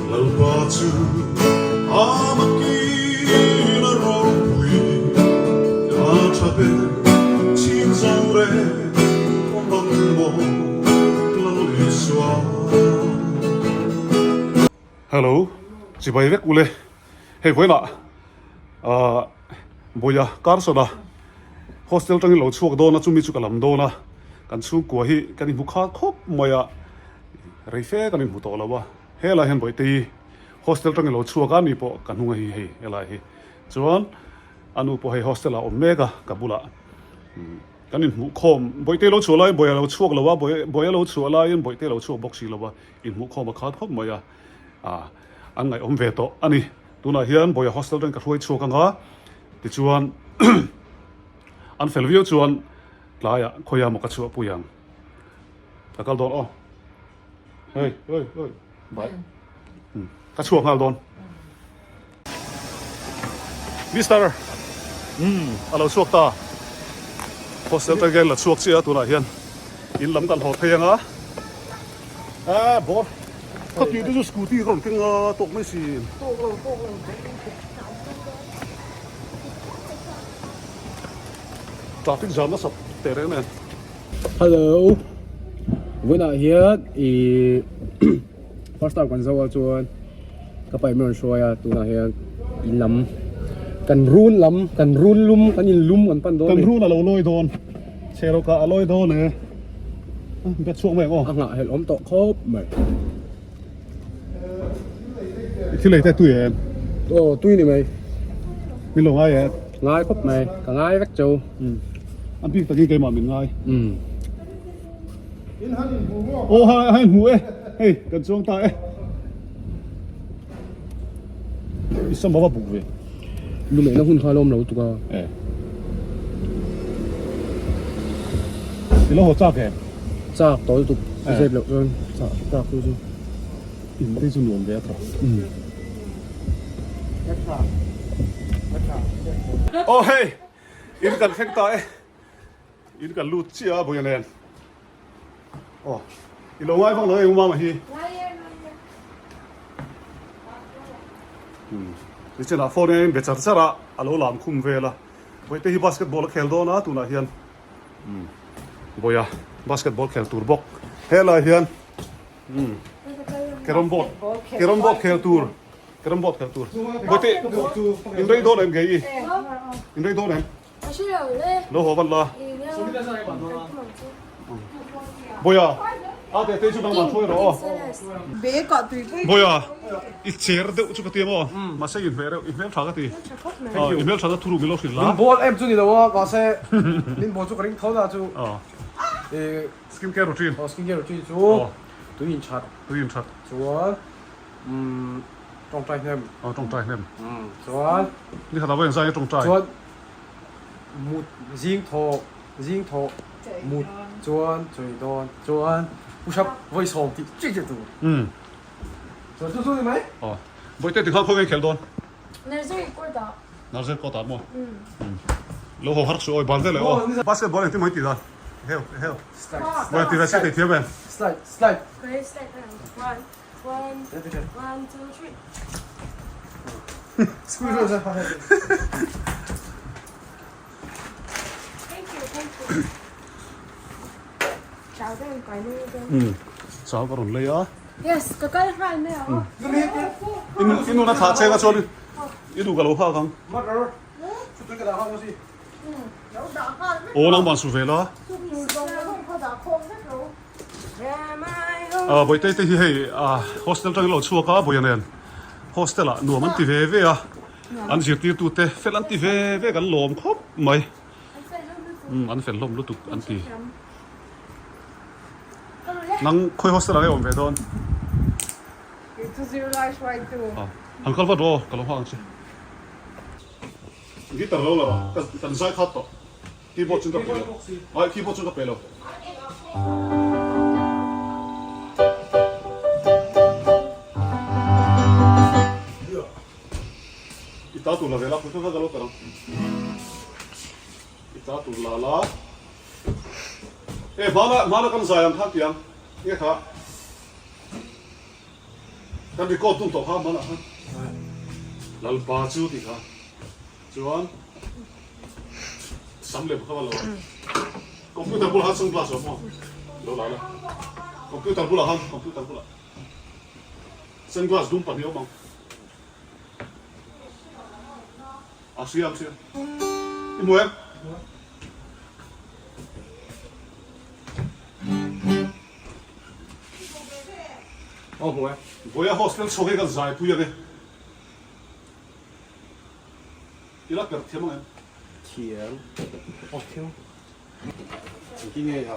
Lalpa chu a makin a ropui, a tha ber chin zo reng awm ang maw Lal Isua. Hello, chibai vek ule. Hei vawiinah ahh Bawia Carson-a hostel tangin lo chhuak dawn a, chumi chu ka lam dawn a, kan chhungkua hi kan inhmu khal khawp mai a, rei fe kan inhmu tawh lo a, helai hian Bawihte-i hostel tangin lo chhuak a, ani pawh ka hnung a hi hei helai hi chuan a nu pawh hei hostel ah a awm mek a ka bulah kan inhmuh khawm Bawihte-i lo chhuah laiin Bawia lo chhuak lo a, Bawia lo chhuah laiin Bawihte-i lo chhuak bawk si lo a, inhmuh khawm a khat khawp mai a. Ah, an ngaihawm ve tawh a ni. Tunah hian Bawia Hostel reng ka hruai chhuak anga, tichuan an fel viau chuan tlaiah khawiah maw ka chhuahpui ang. Ka kal dawn aw. Hei, hei, hei, bye. Ka chhuak nghal dawn. Mister, umm, a lo chhuak ta. Hostel te hian la chhuak chiah a tunah hian in lam kan haw phei anga. Ah, bawr. Ka tih te chu scooty ka rawn keng a tawk mai si. Traffic jam nasa teh reng nen. Hello, vawiinah hian ih first time kan zo a chuan ka pa in min rawn hruai a tunah hian in lam kan run lam kan run lum kan in lum kan pan dawn Kan run a lo lawi dawn chhe lo kah a lawi dawn e bet chhuak mai ang aw a nghah helh awm tawh khawp mai I thil ei te tui em aw tui ni mai min lo ngai em ngai khawp mai ka ngai vek cheu an bik takin keimah min ngai Aw ha ha in hmu e hei kan chuang ta e i sam a va buk ve lu mehna hun kha a lawm lo tuk a e i lo haw chak em chak tawh lutuk i zep loh chuan chak chak chu chu in te chu nuam ve a tha aw hei in kan thleng ta e. In kan lut chiah a Bawia nen. Aw, i lo ngai vak lo eng mama hi. Ngai e, ngai e. Hmm. Ni chenah phone in be char char a, a lo lam khum vel a. Bawihte hi basketball a khel dawn a tunah hian. Hmm. Bawia basketball khel tur bawk. Helai hian hmm. Carrom board, carrom board khel tur. Carrom board khel tur. Bawihte in rei dawn em kei i? In rei dawn em? Lo haw vat la. Bawia, a teh te chu danglam thuai rawh aw. Bawia, i cher deuh chu ka ti amaw? Mahse i hmel reuh, i hmel tha ka ti. I hmel tha na thuruk min lo hrilh la. Min bawl em chu ni lo a, mahse min bawl chu ka ring tho na chu. Skin care routine. Skin care routine chu tui in that. Tui in that. Chuan tawngtai hnem. Aw tawngtai hnem. Chuan. Ni khat ah vawiin zai tawngtai. Chuan mut zing thawh zing thawh mut chuan chawi dawn chuan push up vawi sawm tih chiah chiah tur. Chuan chu chu ni mai. Aw Bawihte tikhan khawnge khel dawn? Nursery court ah. Nursery court ah maw? Lo haw harh suh awi ban vel eh aw. Basketball engtin maw i tih dan? Heu heu. Bawihte ti ve se tih thiam em? Slide slide. Okay slide one. One, one, two, three. Thank you, thank you. Chào các em cái này Ừ, chào ka rawn lei a. Yes, ka kal nghal mai ang. In in una thlah cheng a chuan i duh ka lo hak ang. Aw nangmah su ve la. Ah Bawihte te hi hei ah hostel atangin lo chhuak a Bawia nen hostel ah nuam an ti ve ve a an zirtirtu te fel an ti ve ve kan lawm khawp mai umm an fel hlawm lutuk an ti nang khawi hostel ah nge awm ve dawn ah han kal vat rawh aw ka lo nghak ang che guitar lo la kan zai khat tawh. Keyboard chu ka pe lo. Ai keyboard chu ka pe lo. I ta tur la ve la, kha kha ka lo kar ang. I ta tur la la. E hmana hmana kan zai ang kha tiang. Nge kha. Kan record tum tawh kha hmanah khan Lalpa chu tih kha chuan sam lem kha va lo a computer bulah khan sunglass a awm maw lo la la computer bulah khan computer bulah sunglass dum pahnih a awm ang a hria ang hria i hmu em? Aw hmu e. Vawiah hostel chho hi kan zaipui ang e. I la perh thiam ang em? Thiam. Aw thiam. Engtin nge ha?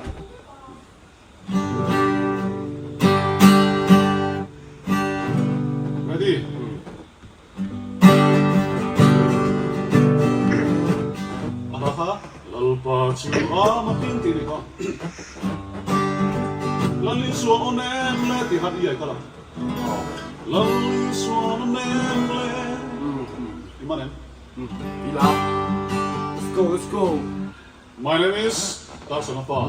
Ready? A hla kha Lalpa chu a matin tih ni kha. Lal Isua aw nem le tih khan i ai kal ang. Lal Isua aw nem le. I man em? I la. Let's go, let's go. My name is Tarsana pa.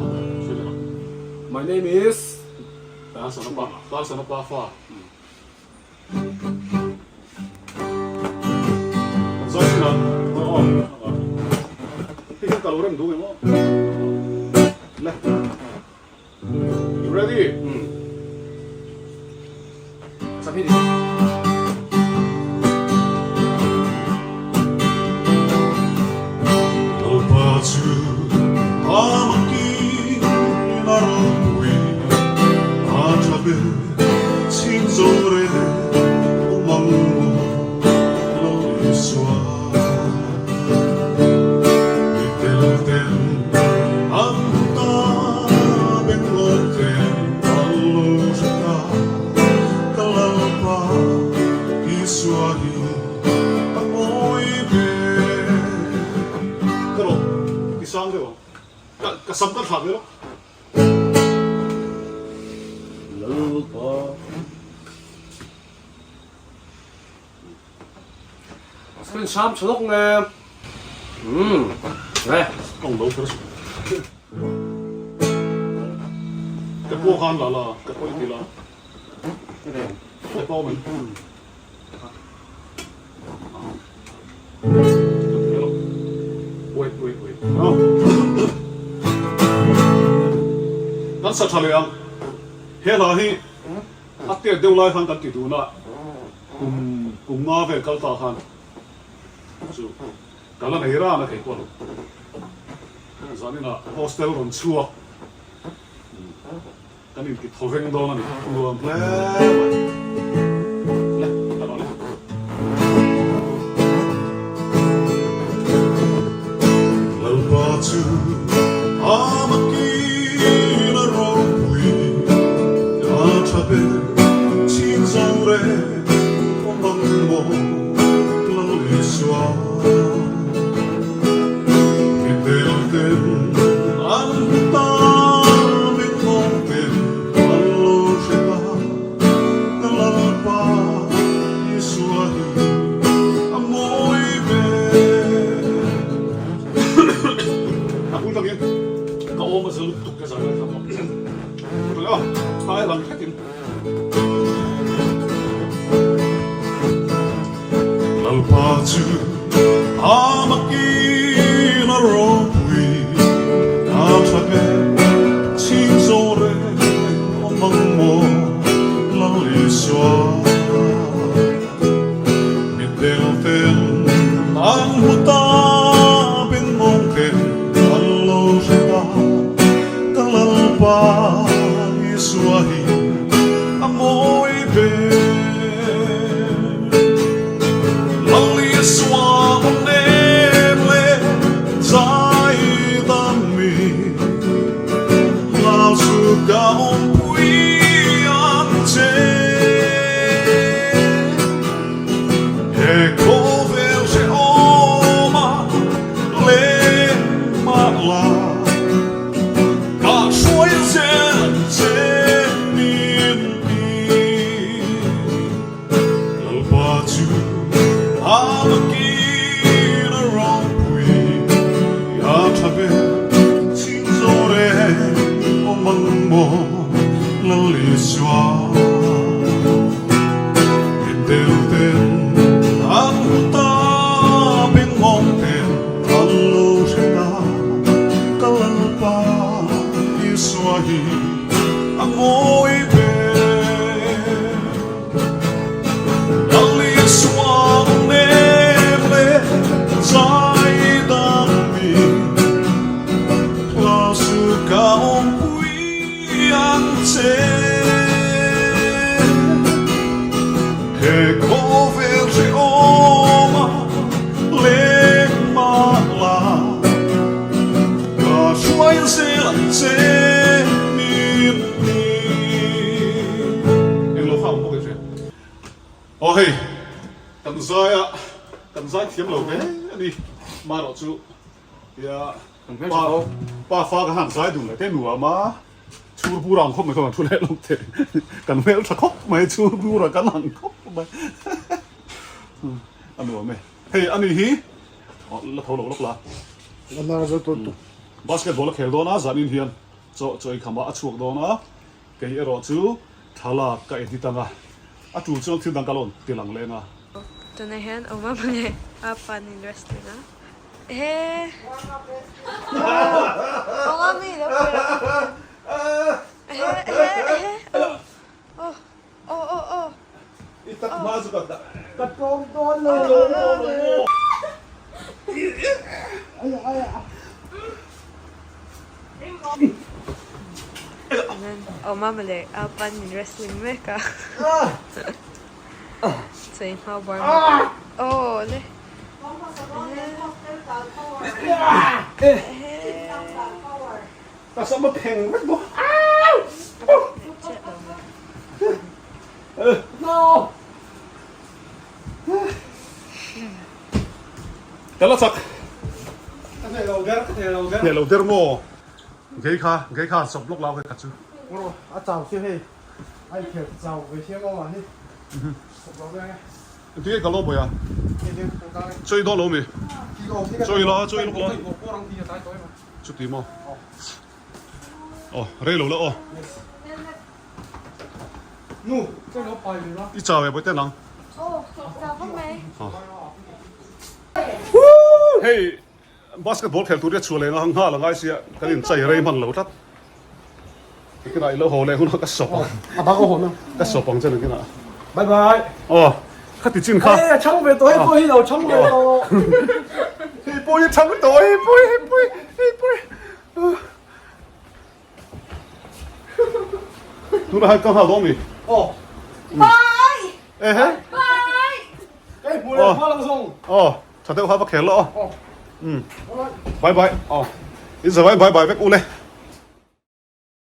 My name is Tarsana pa. Tarsana pa fa. You ready? Lalpa chu a makin a ropui a tha ber. Chhing zo re awm ang maw lo Isua. Mi tel ten an ta beng lawm ten an lo hre ta ka Lalpa Isua hi a mawi ber. Ka rawh ti sang deuh ang. Ka sam ka thlak ve lo. Lalpa. Screen sam chulok nge. Nge. Ong lo kher su. Ka pawh khan la la, ka pawh i ti la. Ka pawh men. Wait, wait, wait. Kan sa tha leh ang. He hla hi a tet deuh lai khan kan ti dun a, kum kum nga vel kal ta khan chu ka la nei ran a thei pawh lo. Zaninah hostel rawn chhuak. Kan inti thaw veng dawn a ni. Nuam hle mai. Le, ka lo le. Lalpa chu a makin a ropui, a tha ber chin zo reng awm ang maw Lal Isua. Mi tel ten an hmu ta, mi thawng ten an lo hre ta, ka Lalpa Isua hi a mawi ber. A hul takin ka awm a zil tuk te zai lai kha maw. Hrui a, thai lang hretin. Lalpa chu a makin a ropui a tha ber chhing zawh reng awm ang maw Lal Isua. Mi tel ten an hmu ta beng mawng ten an lo hre ta ka Lalpa Isua hi a mawi ber. Lal Isua awm nem le zai dan mi Lal chu ka awmpui ang che. He khawvel hrehawm a leng mah la, ka hruai zel che min ti. Lalpa chu a makin a ropui a tha ber chhing zo reng awm ang maw Lal Isua. Aw hei kan zai a kan zai thiam lo hle a ni marawh chu tia pa pa fa ka han zai dun leh te nuam a chhur bur ang khawp mai kha kan thu leh lawk thei kan hmel tha khawp mai chhur bur a kan ang khawp mai a nuam e hei ani hi la tho lo lawk la basketball a khel dawn a zanin hian chaw chaw ei kham ah a chhuak dawn a. Kei erawh chu thlalak ka edit ang a, a tul chuan thil dang ka lo ti lang leng a. Tunah hian awm a mawle a pan in wrestling a he awm a mi lo he he he oh oh oh oh I tak hma chu ka ka tlawm dawn lo tlawm dawn lo Awma mawle a pan in wrestling mek a chei hma bar aw le Ka sam a pheng vek bawk. Ka la chak. Ka hneh lo der, ka hneh lo der. Hneh lo der maw? Gei kha, gei kha sawp lawk lau kha chu. Rawh, a chau chiang hei. A inkhel chau ve chiang awm ah hi. Sawp lo der e. Engtin nge ka lo bawi a? Chawi dawn lo mi? Chawi la, chawi lawk la. Chuti maw? Aw, rei lo la aw. I chau e Bawihte nang? Hei basketball khel tur hi a chhuah leh nghal a ngai sia kan in chai rei hman lo tlat. Nakinah i lo haw leh hunah ka sawp ang. A bak a haw na. Ka sawp ang che nakinah. Bye bye. Aw, khati chin kha. Hei a chhang ve tawh, hei pawh hi lo chhang ve tawh. Hei pawh hi chhang tawh, hei pawh hi, hei pawh hi, hei pawh hi. Tunah hian ka nghal dawn mi? Aw. Bye. Ehe. Bye. Hei hmu leh hma lang zawng. Aw, tha deuh kha va khel la aw. Umm. Bye bye. Aw. In zavai bye bye vek u le.